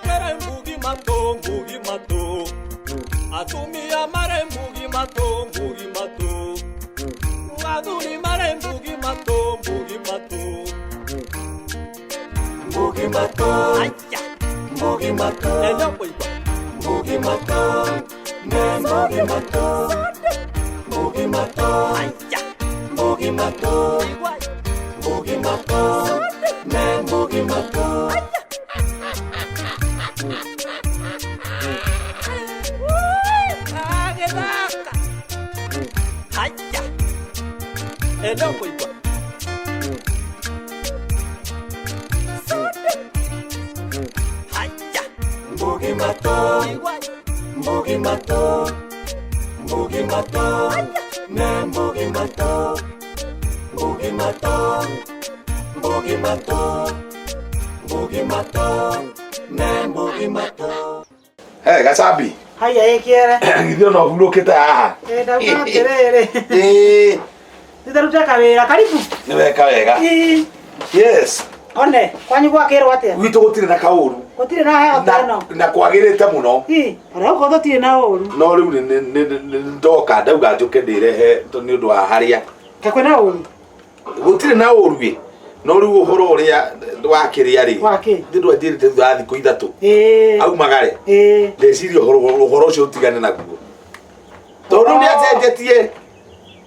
Ekere ngugi matũ, ngugi matũ. Atumia mare ngugi matũ, ngugi matũ. Athuri mare ngugi matũ, ngugi matũ. Ngugi matũ. Ngugi matũ. Ngugi matũ. Ne ngugi matũ. Ngugi matũ. Ngugi matũ. Ngugi matũ. Ne ngugi matũ. Agĩthaka. Haya. Eno kũigua. Haya. Mbugi matũ. Mbugi matũ. Mbugi matũ. Ne mbugi matũ. Mbugi matũ. Mbugi matũ. Mbugi matũ. Ne mbugi matũ. Hey, Gacabi. Haya ĩkĩere. Githĩ ona ũhurũkĩte haha. Ĩ ndauga atĩrĩrĩ. Ĩĩ, Nĩndarute kawĩra karibu. nĩ weka wega. Ĩ. Yes. One, kwanyu gwakĩrwo atĩa? Gwitũ gũtirĩ na kaũru. Gũtirĩ na heho ta ĩno. Na kwagĩrĩte mũno. Ĩ, ona gũkũ tũtirĩ na ũru. No rĩu nĩ ndoka ndauga njũke ndĩrehe nĩ ũndũ wa harĩa. Ta kwĩna ũru. Gũtirĩ na ũru ĩ. No rĩu ũhoro ũrĩa wakĩrĩa rĩ. Wakĩ? Nĩ ndwanjĩrĩte thutha wa thikũ 3. Ĩ. Aumagare. Ĩ. Ndeciria ũhoro ũcio ũtigane naguo. Tondũ nĩ acenjetie.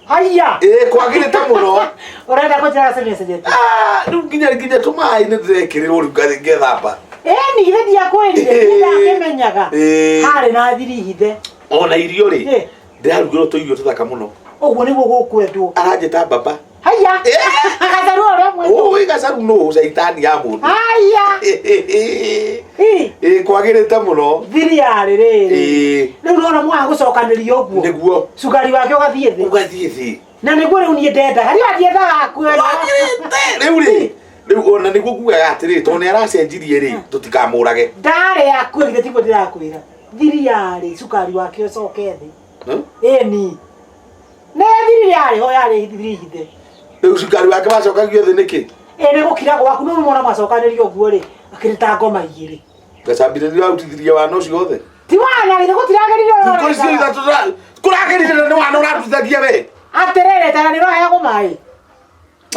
Haya. Ĩ kwagĩrĩte mũno. Ũrenda kũnjĩra gacemia cenjetie? Ah, rĩu nginya tũmaĩ nĩ ndĩrekĩrĩrwo rĩu ngethamba. Ĩ ni githĩ ndiakwĩrire, Ĩ. ndakĩmenyaga. Ĩ. Harĩ na thiri hithe. Ona irio rĩ, Ĩ. ndĩrarugĩrwo tũirio tũthaka mũno. Ũguo nĩguo gũkwendwo. Aranjĩta baba. Haya. Ĩ. Gacaru ũrĩa mwendwo. Ũĩ gacaru nũ caitani ya mũndũ. Haya. Ĩ. Ĩ kwagĩrĩte mũno. Thiri yarĩ rĩrĩ. Ĩ. Rĩu nona mwaga gũcokanĩria ũguo. Nĩguo. Cukari wake ũgathiĩ thĩ. Ũgathiĩ thĩ. Na nĩguo rĩu niĩ ndendaga. Niĩ ndiendaga kuona. Kwagĩrĩte. Rĩu rĩ, rĩu ona nĩguo ngugaga atĩrĩ, tondũ nĩ aracenjirie rĩ, tũtikamũrage. Ndarĩ akuo githĩ tiguo ndĩrakwĩra. Thiri yarĩ cukari wake ũcoke thĩ. Ĩni. Nĩ thiri yarĩ ho yarĩ thiri hithe. Rĩu cukari wake wacokagio thĩ nĩkĩ? Ĩ nĩ gũkira gwaku no mwana macokanĩria ũguo rĩ akĩrĩ ta ngoma igĩrĩ. Gacambire nĩ ũrarutithirie wana ũcio othe. Ti wana githĩ gũtiragĩrire Thikũ icio ithatũ kũragĩrire na nĩ wana ũrarutithagia we. Atĩrĩrĩ tara nĩ ũraheagwo maĩ.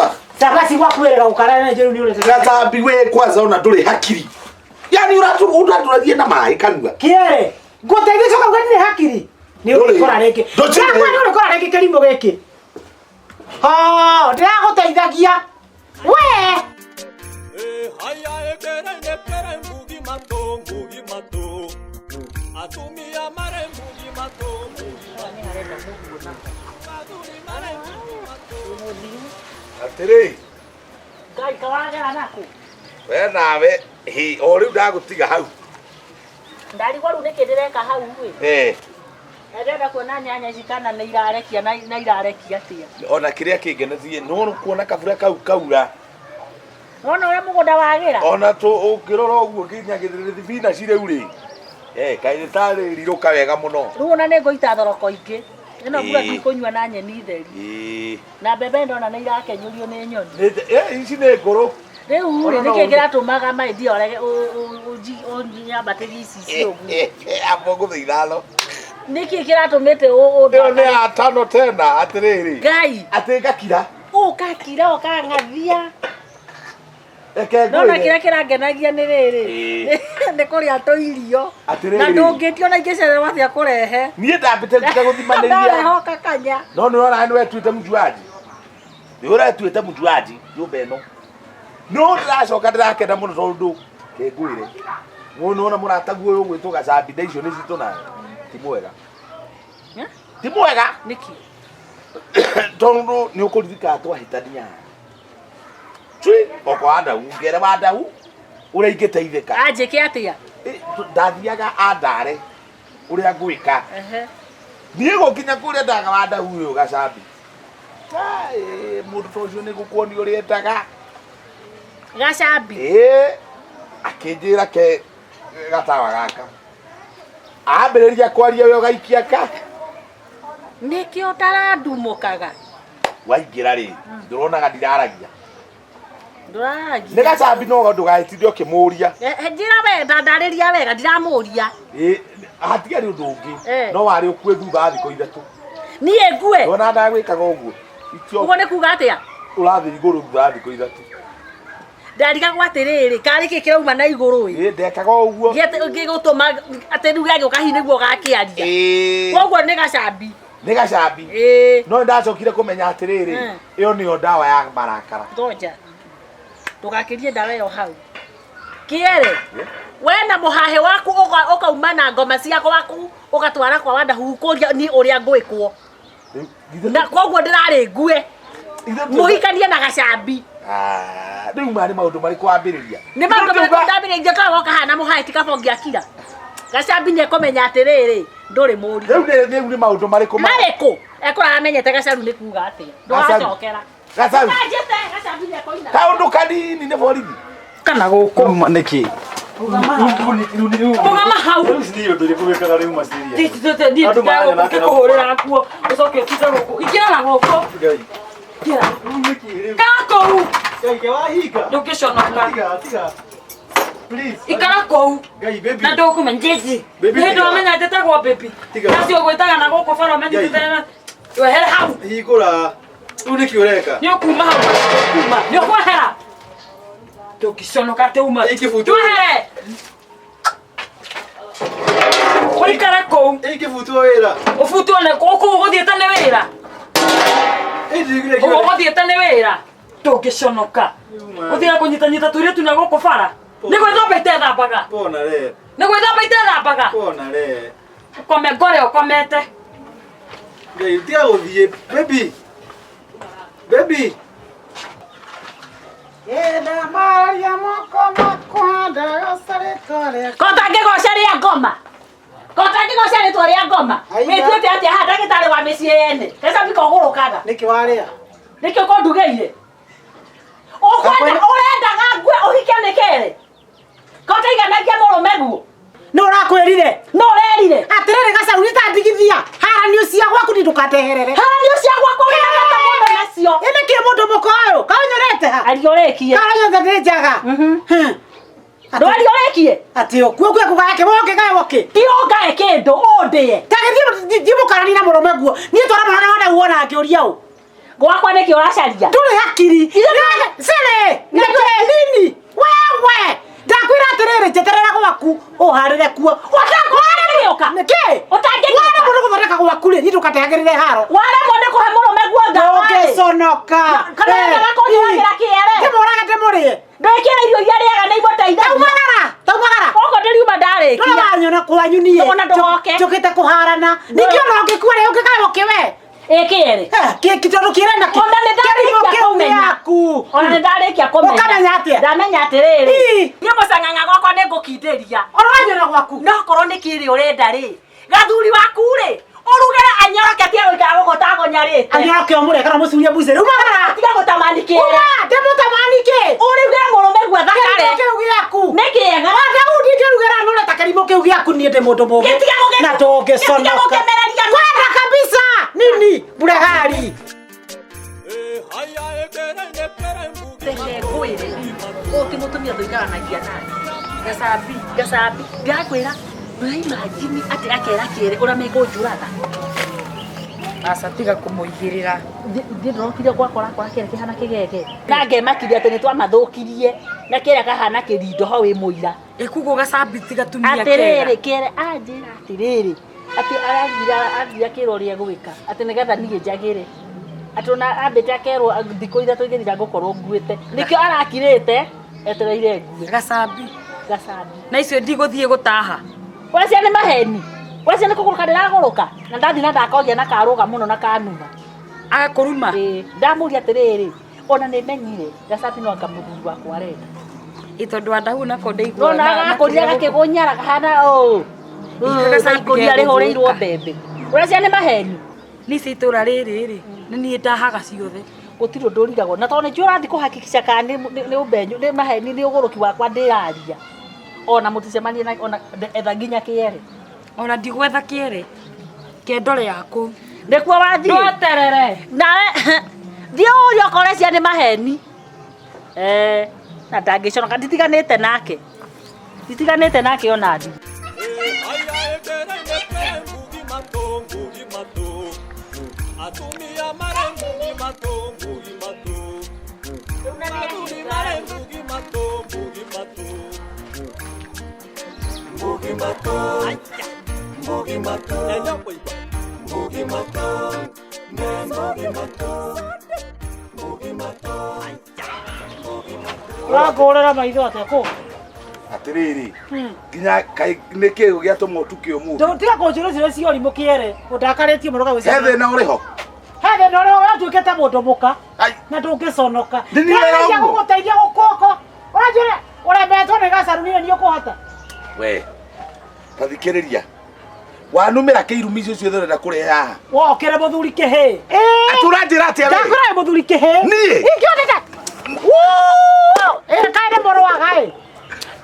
Ah. Cabaci gwaku wĩrĩga gũkarara na njĩru nĩ ũrete. Gacambi we kwanza ona ndũrĩ hakiri. Yani ũratũragie na maĩ kanua. Kĩere. Ngũteithia coka uga ndirĩ hakiri. Nĩ Ndũrĩ. ũrĩkora rĩngĩ. Ndũtirĩ. Ndakwa nĩ ũrĩkora rĩngĩ kĩrimũ gĩkĩ. Oh, ndĩragũteithagia. We. Haya ekere nekere ngugi matũ, ngugi matũ. Atumia mare ngugi matũ, ngugi matũ. Athuri mare ngugi matũ. Atĩrĩ, Ngai kawagera naku. we nawe hi o rĩu ndagũtiga hau. Ndarigwo rĩu nĩkĩ ndĩreka hau ĩ. Eh, Na ndĩrenda kuona nyanya ici kana nĩ irarekia na irarekia atĩa. ona kĩrĩa kĩngenetie no kuona kabura kau kaura. Wona ũrĩa mũgũnda wagĩra? Ona tũ ũngĩrora ũguo nginya gĩthibinaci rĩu rĩ. Eh, kaĩ nĩ tarĩ rirũka wega mũno. Rĩu ona nĩ ngũita thoroko ingĩ. Ĩno mbura Ĩĩ. ndikũnyua na nyeni theri. Ĩĩ. Na mbembe ndona nĩ irakenyũrio nĩ nyoni. Nĩ ici nĩ ngũrũ. Rĩu rĩ Ona no nĩkĩ ũndũ- kĩratũmaga maithia ũrege ũnyambatĩrie ici ici ũguo? Amba ngũthĩ ithano. Nĩkĩ kĩratũmĩte Ĩyo nĩ ya tano tena atĩrĩrĩ. Ngai Atĩ ngakira. ũkakira ũkang'athia. Reke Nona ngwĩre. kĩrĩa kĩrangenagia nĩ rĩrĩ Ĩĩ. nĩ kũrĩa tũirio Atĩrĩrĩ. na ndũngĩtio na ingĩcererwo atĩa kũrehe Niĩ ndambĩte nginya gũthimanĩria. ndareha ũkakanya No nĩ ũrona nĩ wetuĩte mjuaji. Nĩ ũretuĩte mjuaji nyũmba ĩno. No ndĩracoka ndĩrakena mũno tondũ kĩngwĩre. Mũndũ nĩwona mũrataguo ũyũ ũgwĩtwo gacambi nda icio nĩ citũ nawe. Ti mwega. Eh? Ti mwega. Nĩkĩ? Tondũ nĩ ũkũririkana twahĩtania. Cui, oko wa ndau, ngere wa ndau ũrĩa ingĩteithĩka. Anjĩke atĩa? Ndathiaga andare ũrĩa ngwĩka. Ehe. Niĩ gũkinya kũrĩa ndaga wa ndau ũyũ gacambi. Ai, mũndũ ta ũcio nĩ gũkuonia ũrĩa endaga. Gacambi. Ĩĩ, akĩnjĩra ke gatawa gaka. Ambĩrĩria kwaria we ũgaikia ka. Nĩkĩo ũtarandumũkaga. Waingĩra rĩ, ndũronaga ndiraragia. Ndũrangia. Nĩ gacambi no ndũgagĩtinde ũkĩmũria. Njĩra we ndandarĩria wega ndiramũria. Ĩ, hatigari ũndũ ũngĩ. Eh. No warĩ ũkue thutha wa thikũ ithatũ. Niĩ ngue. Ndona ndagwĩkaga ũguo. Itio Ũguo nĩ kuga atĩa? ũrathiĩ igũrũ thutha wa thikũ ithatũ. Ndarigagwo atĩrĩrĩ, karĩ kĩ kĩrauma na igũrũ ĩ. Ĩ, ndekaga ũguo. Gĩgũtũma atĩ rĩu gĩagĩũka hihi nĩguo gakĩaria. Ĩ, Koguo nĩ gacambi. nĩ gacambi. Ĩ. No nĩndacokire kũmenya atĩrĩrĩ, Mm. ĩyo nĩyo ndawa ya marakara. Ngoja. Ndũgakĩrie ndawa ĩyo hau. Kĩere. We na mũhahĩ waku ũkauma na ngoma cia gwaku ũgatwara kwa Wandahuhu kũria ni ũrĩa ngwĩkwo. Rĩu, githĩ- Na koguo ndĩrarĩ ngue. githĩ ti- Mũhikanie na gacambi. Ah, rĩu maya nĩ maũndũ marĩkũ wambĩrĩria? Nĩ maũndũ Githĩ marĩkũ tiuga- ndambĩrĩirie kaga gokahana mũhahĩ ti kaba ũngĩakira. Gacambi nĩ ekũmenya atĩrĩrĩ ndũrĩ mũri. Rĩu rĩu nĩ maũndũ marĩkũ ma- Marĩkũ? Ekũrara amenyete gacaru nĩ kuga atĩa. Gacaru. Ndũgacokera. Gacaru. Ndũkanjĩte gacambi nĩ ekoina. Kaũndũ kanini nĩ borithi. Kana gũkũ. Nĩkĩ? Rũgama hau. Rĩu cithi ũndũ ũrĩkũ wĩkaga rĩu maciria? Andũ maranyona atĩa na Ngĩkũhũrĩra nguo ũcoke ũtinde gũkũ. Ingĩra na gũkũ. Ngai. Ingĩra. Rĩu nĩkĩ rĩu? Ikara kũu. Ngai, ke wahinga. Ndũngĩconoka. Tiga, tiga. Please. Ikara kũu. Ngai, baby. Na ndũkũmenya njĩci. Baby, Nĩ hĩndĩ tiga. wamenya njĩtagwo baby. Tiga. Acio ũgwĩtaga na gũkũ bara ũmenyithĩte na wehere hau. Hingũra. Rĩu nĩkĩ ũreka? Nĩ ũkuma hau. Ũkuma. Nĩ ũkwehera. Ndũngĩconoka atĩ uma. Ingĩbutwo- Twehere. Ũikare kũu. Ingĩbutwo wĩra. Ũbutwo nĩ kũu ũgũthiĩte nĩ wĩra. Ĩĩ, Ũguo ũgũthiĩte nĩ wĩra. Ndũngĩconoka. Ũthiaga kũnyitanyita tũirĩtu na gũkũ bara. Nĩ gwĩthamba itethambaga. Pona re. Nĩ gwĩthamba itethambaga. Pona re. Ũkome ngore ũkomete. Ngai, tiga gũthiĩ. Baby. Baby. Kotangĩgoca rĩa ngoma. Kotangĩgoca rĩtwa rĩa ngoma. Wĩtuĩte atĩa haha ndagĩtarĩ wa mĩciĩ yene. Gacambi kogũrũkaga. Nĩkĩ warĩa? Nĩkĩo kũndugĩire. Ũkwenda ũrendaga ngue ũhike nĩ kere. Kotaiganagia mũrũme guo. Nĩ ũrakwĩrire? No ũrerire. Atĩrĩrĩ gacaru nĩtandigithia. Haranio cia gwaku ni ndũkandeherere. Haranio cia gwakwa wĩna bata mũno nacio. Ĩ nĩkĩ mũndũ mũka ũyũ? Kaũnyorete ha? Aria ũrĩkie. Kaũnyonete ndĩ njaga. Ndwaria ũrĩkie. Atĩ ũkuo kuo kũgaya kĩ woke gae woke. Ti ũngae kĩndũ ũndĩe. Ta gĩthiĩ thiĩ mũkarani na mũrũme guo. Niĩ twara mwana wa ndau wona akĩũria ũ. Gwakwa nĩkĩ ũracaria? Ndũrĩ hakiri. Sere, nĩkĩ nini? Wewe. Ndakwĩra atĩrĩrĩ njeterera gwaku ũharĩre kuo. Ũtangĩgĩũka. Nĩkĩ? Ũtangĩgĩũka. Waremwo nĩ gũthondeka gwaku rĩ, niĩ ndũkandehagĩrĩre haro. Waremwo nĩ kũhe mũrũme guo ndawa rĩ. Ndũngĩconoka. Kana wendaga kũnjũragĩra kĩere? Ndĩmũrage ndĩmũrĩe. Ndwĩkĩre irio iria rĩaga nĩ imũteithagia. Taumagara, taumagara. Gũkũ ndĩriuma Ndũrĩ ndarĩkia. wanyona kwanyu niĩ. Ona ndũgoke. Njũkĩte kũharana. Ningĩ ona ũngĩkua rĩ, ũngĩgae ũkĩ we. Ĩ kĩere. Tondũ kĩrenda kĩ- Ona nĩ kĩrimũ ndarĩkia kĩu kũmenya. gĩaku. Ona nĩ ndarĩkia kũmenya. Ũkamenya atĩa? Ndamenya atĩrĩrĩ. Ii. Niĩ mũcang'ang'a gwakwa nĩ ngũkindĩria. Ona wanyona gwaku. No korwo nĩ kĩrĩ ũrenda rĩ. Gathuri waku rĩ. Ũrugĩre anyoroke atige gũikara gũkũ tagũnyarĩte. Anyoroke ũmũrĩe kana ũmũcurie mbucĩrĩ. Umagara. Tiga gũtamani kĩere. Uma, ndĩmũtamani kĩ? Ũrugĩre mũrũme guo Kĩrimũ thakare. kĩu gĩaku. Nĩ kĩega. Ona ndingĩrugĩra nũre ta kĩrimũ kĩu gĩaku niĩ ndĩ mũndũ mũũgĩ. Gĩtiga gũgĩ- Na ndũngĩconoka. gĩtiga gũkĩmereria Kwenda kabisa. Nini? Buregari. Reke ngwĩre ũyũ ti mũtumia tũikaranagia nake. Gacambi, gacambi, ndĩrakwĩra ndũraimagini atĩ akera kĩere ũrĩa mekũnjũraga. Aca tiga kũmũigĩrĩra. Thiĩ ndĩrokire gwakwa rakora kĩere kĩhana kĩgege. Na ngemakirie atĩ nĩtwamathũkirie na kĩrĩa kahana kĩrindo ho wĩ mũira. Ĩ koguo gacambi ti gatumia Atĩrĩrĩ kĩere anjĩra atĩrĩrĩ atĩ arathira athira kĩrwo ũrĩa egwĩka atĩ nĩgetha niĩ njagĩre. Atĩ ona ambĩte akerwo thikũ ithatũ ingĩthira ngũkorwo nguĩte. Nĩkĩo arakirĩte etereire ngue. Gacambi. Gacambi. Na icio ndigũthiĩ gũtaha. Wacia nĩ maheni. Wacia nĩ kũgũrũka ndĩragũrũka. Na ndathiĩ na ndakoria na karũga mũno na kanuma. Agakũruma. Ĩĩ, ndamũria atĩrĩrĩ, ona nĩ menyire gacambi no anga mũthuri wakwa arenda. Ĩ tondũ wa ndahu nako ndaigua. Nona agakũria gakĩgũnyara kahana ũũ. Gacambi Ikũria rĩhũrĩirwo gegũthũka. mbembe. Ũracia nĩ maheni. Niĩ ici itũra rĩrĩ rĩ, nĩ niĩ ndahaga ciothe. Gũtirĩ ũndũ ũrigagwo. Na tondũ nĩnjũĩ ũrathiĩ kũhakikisha kana nĩ ũmbenyu, nĩ maheni, nĩ ũgũrũki wakwa ndĩraria. Ona mũticemanie na ona etha nginya kĩere. Ona ndigwetha kĩere. Kendore yaku. Nĩkuo wathiĩ. Ndweterere. Nawe thiĩ ũrie okorwo cia nĩ maheni. Eh, na ndangĩconoka nditiganĩte nake. Nditiganĩte nake ona ndi. Atumia mare mugi matu mugi matu Athuri mare mugi matu mugi matu Mugi matu Mugi matu Mugi matu Mugi matu Mugi matu Ũrangũrĩra maitho atĩa kũ? Atiriri nginya kai nä kä gä atå ma å tuke å må Tiga kũnjũria ciũria cia ũrimũ kĩere. Ũndakarĩtie mũno he ũgagwĩciria. thä na å rä ho He thĩna ũrĩa ũratuĩkĩte mũndũ mũka Ai. na ndũngĩconoka. Nĩ niĩ Ndĩrageria ũguo. gũgũteithia gũkũko. Ũranjũria ũremetwo nĩ gacaru niĩ nĩ ũkũhota. we tathikä rä ria wanumä ra kä irumi icio ciothe å renda kå rehe haha Wokĩre mũthuri kĩhĩ. atä å ranjä ra atä a Ndakwĩra wĩ mũthuri kĩhĩ. Niĩ? Ingĩoneka. Ĩ kaĩ nĩ mũrũaga ĩ.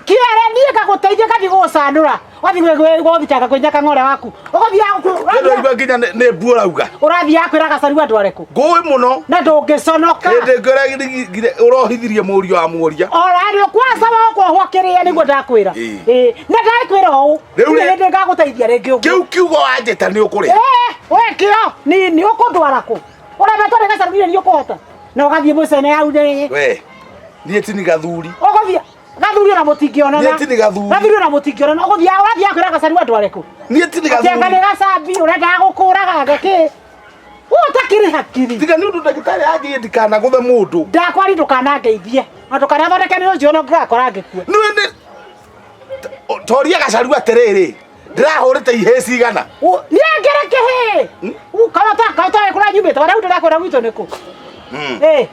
Kĩere niĩ ngagũteithia ngathiĩ gũgũcanũra. Wathiĩ gũthitanga kwĩ nyakang'ore waku. Ũgũthiaga ndå nginya nä mbu å rauga ũrathiaga kwĩra gacaru andũ arĩkũ. ngå ä må no Na ndũngĩconoka. hä ndä ngä å rohithirie må rio wa muoria Ora nĩ kwanza wokohwo kĩrĩa nĩguo ndakwĩra. Ĩĩ. Ĩĩ, na ndakwĩra ũũ. Rĩu Ndirĩ rĩ- hĩndĩ ngagũteithia rĩngĩ ũguo. kä u kiugo wanjä ta nä å kå rä Eh, we kĩo nini ũkũndwara kũ? Ũremetwo nĩ gacaru niĩ nĩ ũkũhota. Na ũgathiĩ mũcene hau nĩ we niä tini gathuri ũgũthiĩ gathuri ona mũtingĩonana. Niĩ ti nĩ gathuri. Gathuri ona mũtingĩonana. Ũgũthiĩ ũrathiĩ kwĩra gacaru andũ arĩkũ? niä tini Atĩ anga nĩ gathuri gacambi ũrendaga gũkũraga gakĩ. Ũtakĩrĩ hakiri. tiga nä å ndå ndagätarä anjä ndikanagå the må ndå Ndakwari ndũkanangeithie. Na ndũkanathondeke nĩ ũcio ona ngakora ngĩkua. nä toria gacaru atä rä rä ndä rahå rä te ihä cigana Niĩ ngĩrĩ kĩhĩ. Kaũta kũrĩa nyumĩte warĩa ndĩrakwĩra gwitũ nĩ kũ? Ĩ.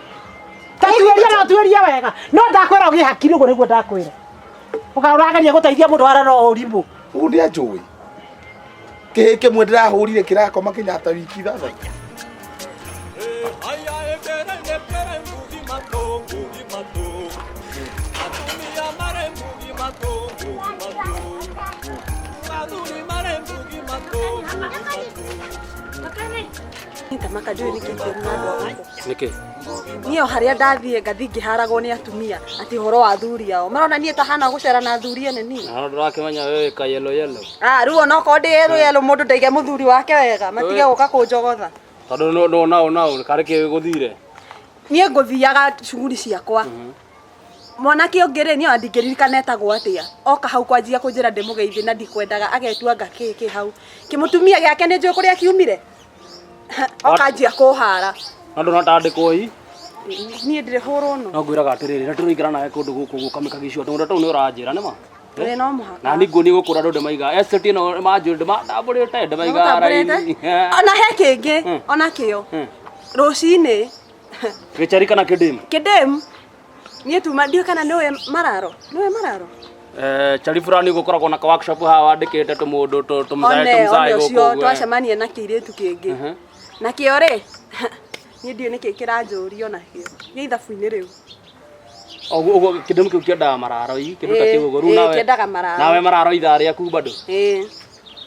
Ta tuĩria no tuĩrie wega. No ndakwĩra ũgĩe hakiri ũguo nĩguo ndakwĩra. Ũrageria gũteithia mũndũ wara no ũrimũ. å nä anjå ä kä hä kä mwe ndä rahå rire kä rakoma Kenyatta wiki ithathatå Atumia mare mugi matu mugi matu Athuri mare mugi matu mugi matu Nitamaka ndiũĩ nĩkĩ kĩũru na andũ a gũkũ. Nĩkĩ? Niĩ o harĩa ndathiĩ ngathiĩ ngĩharagwo nĩ atumia atĩ ũhoro wa athuri ao marona niĩ tahana gũcera na athuri ene niĩ. Na ndũrakĩmenya wewe ka yellow yellow. Ah, rĩu onokorwo ndĩ yellow yellow mũndũ ndaige mũthuri wake wega matige gũka kũnjogotha. Tondũ no no nao nao karĩ kĩ gũthire. Niĩ ngũthiaga cuguri ciakwa. Mwanake ũngĩ rĩ niĩ ona ndingĩririkana etagwo atĩa oka hau kwanjia kũnjĩra ndĩmũgeithie na ndikwendaga agetua kĩ kĩ hau kĩmũtumia gĩake nĩ njũĩ kũrĩa kiumire oka anjia kũhara. Na ndũnatandĩkwo ii. Niĩ ndirĩ hũrwo no. No ngwĩraga atĩrĩrĩ na tũraikara nawe kũndũ gũkũ ũguo kamĩka gĩcua tũndũ tũu nĩ ũranjĩra nĩ ma. Ĩĩ no mũhaka. Na nĩ nguo gũkũra andũ ndĩmaiga estate ĩno manjũ ndĩmatambũrĩte ndĩmaiga Ũtambũrĩte? raini. Ona he kĩngĩ ona kĩo rũcinĩ Gĩchari kana kĩndĩmu? kĩndĩmu niĩ tuma ndiũĩ kana nĩũĩ mararo nĩũĩ mararo Eh, chari fulani gũkoragwo na ka workshop haha wandĩkĩte tũmũndũ tũmũcae one tũmũcae one gũkũ ũcio ũguo, eh. twacemania na kĩirĩtu kĩngĩ nakĩo rĩ niĩ ndiũĩ nĩkĩ kĩranjũria onakĩo gĩ ithabu-inĩ rĩu Ũguo ũguo kĩndĩmu kĩu kĩendaga mararo ii kĩndũ ta Ĩĩ, kĩu ũguo rĩu ĩĩ, nawe kĩendaga mararo. nawe mararo ithaa rĩaku bado ĩĩ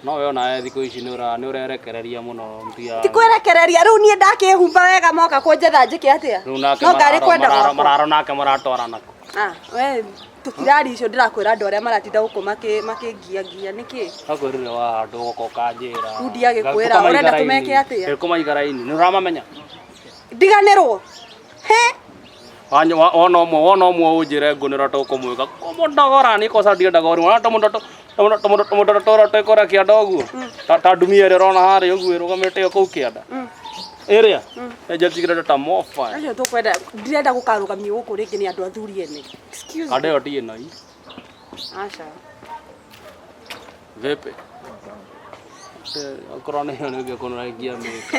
no we onawe thikũ ici nĩ ũrerekereria mũno mtia ti kwĩrekereria rĩu niĩ ndakĩhumba wega moka kũnjetha njĩke atĩa rĩu nake no ngarĩ mararo kwenda mararo gwakwa mararo nake mũratwara nako Ah, we tũtirari icio ndĩrakwĩra andũ arĩa maratinda gũkũ makĩngiangia nĩkĩ akwĩrire wa handũ ũgoka ũkanjĩra Fundi agĩkwĩra, ũrenda tũmeke atĩa? kũmaiga raini nĩ ũramamenya ndiganĩrwo he wona ũmwe wona ũmwe ũnjĩre ngũnĩra tũkũmwĩka kũmũndogora nĩ kosa ndiendaga ũrimũ ona tũmũndũ tũrĩa twĩkũrĩa kĩanda ũguo ta ndumia ĩrĩa ũrona harĩa ũguo ĩrũgamĩte ĩyo kũu kĩanda ĩrĩa ĩnjatigĩrĩte ta moba acio tũkwenda ndirenda gũkarũgamio gũkũ rĩngĩ nĩ andũ athuri ene excuse me kanda ĩyo ti ĩno ii aca vipi okorwo nĩ ĩyo nĩ ũngĩkorwo ngia mĩka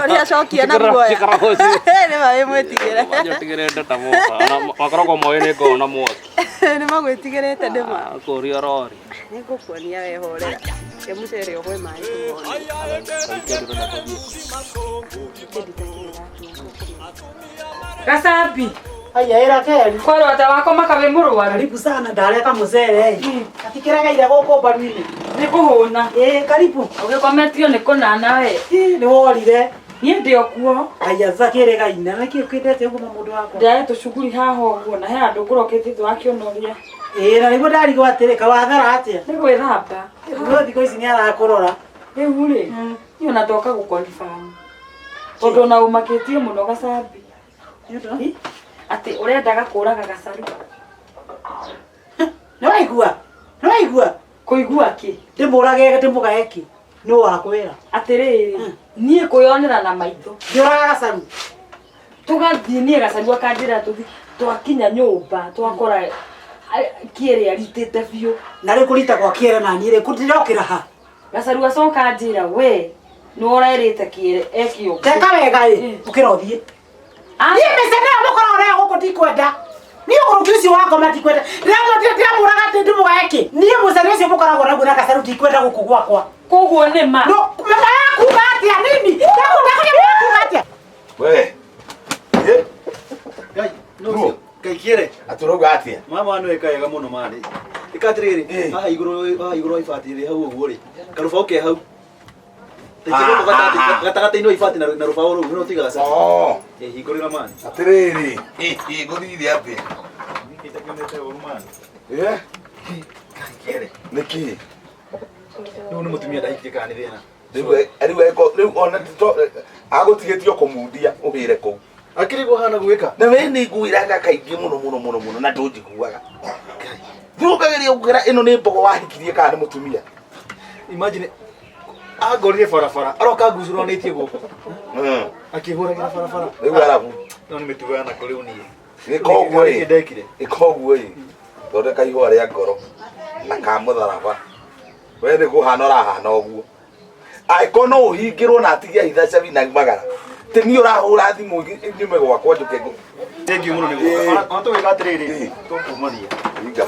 ũrĩa acokia na guoya nĩ ma wĩmwĩtigĩre njotigĩrĩte ta moba ona makoragwo moĩ nĩ ngoragwo na mwaki nĩ magwĩtigĩrĩte nĩ ma kũria rori nĩ ngũkuonia we horera ke mũcere ũhwe maĩ tũmone Gacabi Aya ĩra Keri. kwerwo atĩa wakoma kaĩ mũrwaru Karibu sana ndareka mũcere ĩ. Atikiregeire gũkũ mbaru-inĩ. nĩ kũhũna Ĩ karibu. ũgĩkometio nĩ kũnana we Ĩ nĩ worire. Niĩ ndĩ o kuo. Ngai azakĩre gaina nĩkĩ ũkĩndete ũguo mũndũ wakwa. Ndĩrarĩ tũcuguri haha ũguo na he handũ ngũrokĩtie tũrakĩonoria. Ĩĩ na nĩguo ndarigwo atĩrĩ kawathara atĩa? Nĩ gwĩthamba. Rĩu thikũ ici nĩ arakũrora. Rĩu rĩ, niĩ ona ndoka gũkonfamu. Tondũ ona ũmakĩtie mũno Gacambi. Nĩ ũndũ? Atĩ ũrendaga kũraga Gacaru. Nĩ waigua? Nĩ waigua? Kũigua kĩ? Ndĩmũrage ndĩmũgae kĩ? Nũ wakwĩra? Atĩrĩrĩ, niĩ kwĩyonera na maitho. Ndĩũragaga Gacaru. Tũgathiĩ niĩ Gacaru akanjĩra tũthiĩ twakinya nyũmba twakora kĩere aritĩte biũ. Na rĩu kũrita gwa kĩere na niĩ rĩ ndĩrokĩra ha? Gacaru acoka anjĩra we nĩ ũrerĩte kĩere eke ũguo. Teka wega ĩ, ũkĩra ũthiĩ. Niĩ mĩcene ĩyo mũkoragwo nayo gũkũ ndikwenda. Niĩ ũgũrũki ũcio wa ngoma ndikwenda. Ndĩramũraga atĩ ndĩmũgae kĩ? Niĩ mũcene ũcio mũkoragwo naguo na Gacaru ndikwenda gũkũ gwakwa. Koguo nĩ ma. No, mama yakuga atĩa nini? Ndakũria mama yakuga atĩa? We. Eh, Ngai, no Ngai kĩere. Atũrauga atĩa? Mama nĩ weka wega mũno marĩ. Ĩka atĩrĩrĩ, haha igũrũ haha igũrũ wa ibati rĩ hau ũguo rĩ. Karũbaũ ke hau. Taitĩrĩrio gatagatĩ gatagatĩ-inĩ wa ibati na na rũbaũ rũu no tigaga ca. Oh. Eh, hingũrĩra mani. Atĩrĩrĩ, ngũthire atĩa? Nĩkĩte ũru mani. Eh? Kĩere, nĩkĩ? Rĩu nĩ mũtumia ndahikie kana nĩ thĩna. Rĩu rĩu rĩu ona agũtigĩtio kũmundia ũhĩre kũu. Akĩrĩ guo hana gwĩka. Na we nĩ ngwĩraga kaingĩ mũno mũno mũno mũno na ndũnjiguaga. Thiĩ ũkageria gũkĩra ĩno nĩ mbogo wahikirie kana nĩ mũtumia. Imagine angorire barabara aroka ngucũranĩtie guoko. Akĩhũragĩra barabara. Rĩu arabu. No nĩ mĩtugo ya nako rĩu niĩ. Ĩka ũguo ĩ. Ndekire. Ĩka ũguo ĩ. Thondeka ihũa rĩa ngoro na ka mũtharaba. We nĩ kũhana ũrahana ũguo. Angĩkorwo no ũhingĩrwo na atige ahitha cabi na magara. Ti niĩ ũrahũra thimũ nyume gwakwa njũke ngũ. Thank you mũno nĩ gũka. Ona tũgwĩka atĩrĩrĩ, tũkumania. Hinga.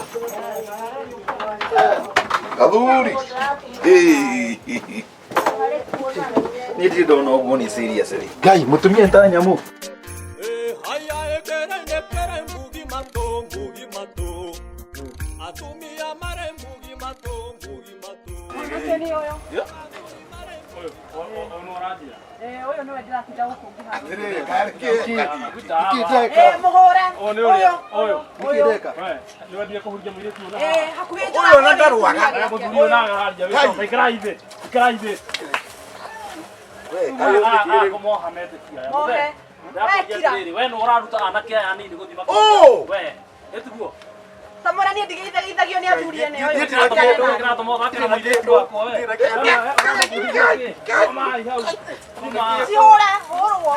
Gathuri. Niĩ ndirĩ ndona ũguo nĩ serious rĩ. Ngai, mũtumia ta nyamũ. Haya ekere nekere mbugi mato mbugi mato atumia mare mbugi mato mbugi mato. Mwanake nĩ ũyũ. Ũyũ nĩ ũranjĩra? Ũyũ nĩwe ndĩratinda gũkũ ngĩhaha. Atĩrĩrĩ, karĩ kĩ? Ĩ, mũhũre. Ũyũ nĩ ũrĩa? Ũyũ. Ũyũ. We, nĩ wendire kũhuria mũirĩtu ũyũ na Ĩ, hakuhĩ Ũyũ ona ndarũaga. haha. Mũthuri ũyũ nawe ũraria wĩ ikara thĩ. Ikara thĩ. Kũmoha metĩkia aya. Mohe. Ndakũria atĩrĩrĩ, we nĩ ũraruta anake aya anini gũthiĩ Ũũ! We, ĩtiguo. Ta mũra niĩ ndigĩithagithagio nĩ athuri ene ũyũ. Kĩratũma ũthake na mũirĩtu wakwa we. Cihũre, hũrwo.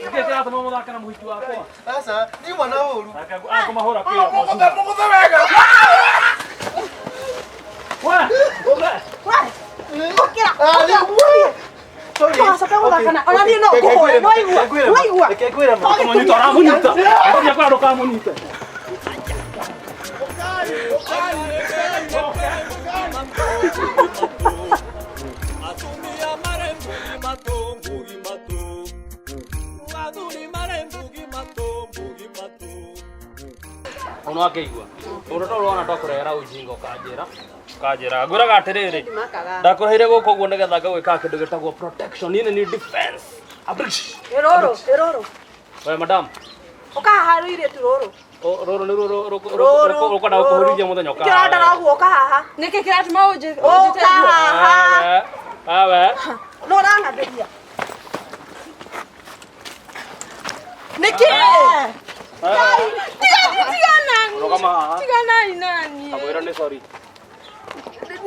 Nĩkĩ kĩratũma mũthake na mũhiki wakwa? Aca, ni mwana ũru. Akũmahũra kĩo. Mũgũthe, mũgũthe wega. We, we. Ũkĩra, ũkĩra. Tũgacoka gũthaka na ona niĩ no ngũhũre, nĩ waigua? Nĩ waigua? Reke ngwĩre ma. Mũnyita ũramũnyita. Ũrathiĩ kwĩra ndũkamũnyite. Atumia mare mbugi mato mbugi mato athuri mare mbugi mato mbugi mato. Ono akĩigua ũndũ ta ũrona twakũrehera ujinga ũkanjĩra ũkanjĩra ngwĩraga atĩrĩrĩ ndakũreheire gũkũ ũguo nĩgetha ngagwĩkaga kĩndũ gĩtagwo protection niĩ nĩ niĩ defense Abrish. Ĩrũrũ, ĩrũrũ. We madam Ũka haha rũirĩtu rũrũ. Rũrũ nĩ rũkwenda gũkũhũrithia mũthenya Nĩkĩo ũrandora ũguo ũka haha. Nĩkĩ kĩratũma ũnjĩte Ũka haha. Wewe. Nũ ũrang'athĩria? Nĩkĩ? Tiga Rũgama haha. Tiganai nani. Kamwĩra nĩ sorry.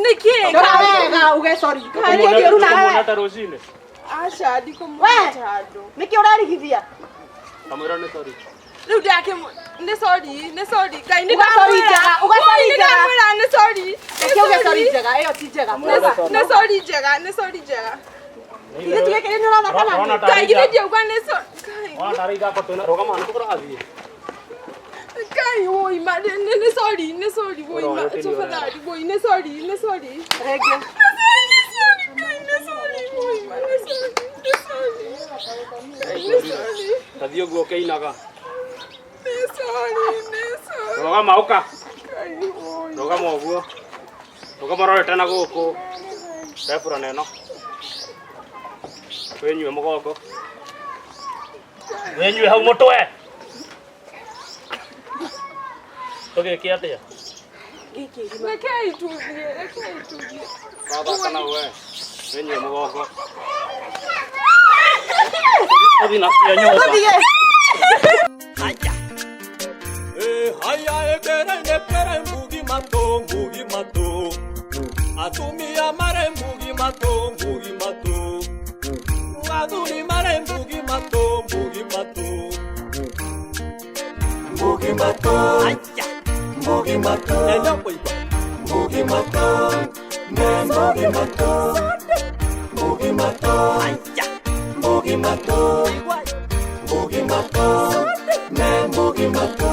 Nĩkĩ? Ndora wega uge sorry. Nĩkĩ kĩũru nawe? Ndũkũmuona ta rũcinĩ. Aca ndikũmuona ta handũ. Nĩkĩ ũrarigithia? Kamwĩra nĩ sorry. Rĩu ndakĩmũ nĩ sorry, nĩ sorry. Ngai nĩ Uga sorry njega, uga sorry Nĩ njega. ndamwĩra nĩ sorry. Reke uge sorry njega, ĩyo ti njega. Nĩ sorry njega, nĩ sorry njega. Ithuĩ tuge kĩrĩa nĩ ũrathaka na Ũrona niĩ. tarĩ Ngai githĩ ndiauga nĩ sorry. Ngai. Wona tarĩ ithako twĩna rũgama nĩ tũkũrathiĩ. Ngai woi ma nĩ sorry, nĩ sorry woi ma tafadhali woi nĩ sorry, nĩ sorry. Rĩngĩ. Nĩ sorry, nĩ sorry, Ngai nĩ sorry woi ma nĩ sorry, nĩ sorry. Ngai nĩ sorry. Tathiĩ ũguo ũkĩinaga. Nĩ sorry, nĩ sorry. Rũgama ũka. Ngai woi. Rũgama ũguo. Rũgama ũrorete na gũkũ. Rebura na ĩno. Wĩnyue mũgongo. Wĩnyue hau mũtwe. Tũgĩke atĩa? Rekei tuthiĩ, rekei tuthiĩ. Wathaka na we. Wĩnyue mũgongo. Ũthiĩ na kĩa nyũmba. Haya ekere nekere mbugi mato mbugi mato atumia mare mbugi mato mbugi mato athuri mare mbugi mato mbugi mato mbugi mato mbugi mato mbugi mato mbugi mato mbugi mato mbugi mato mbugi mato mbugi mato.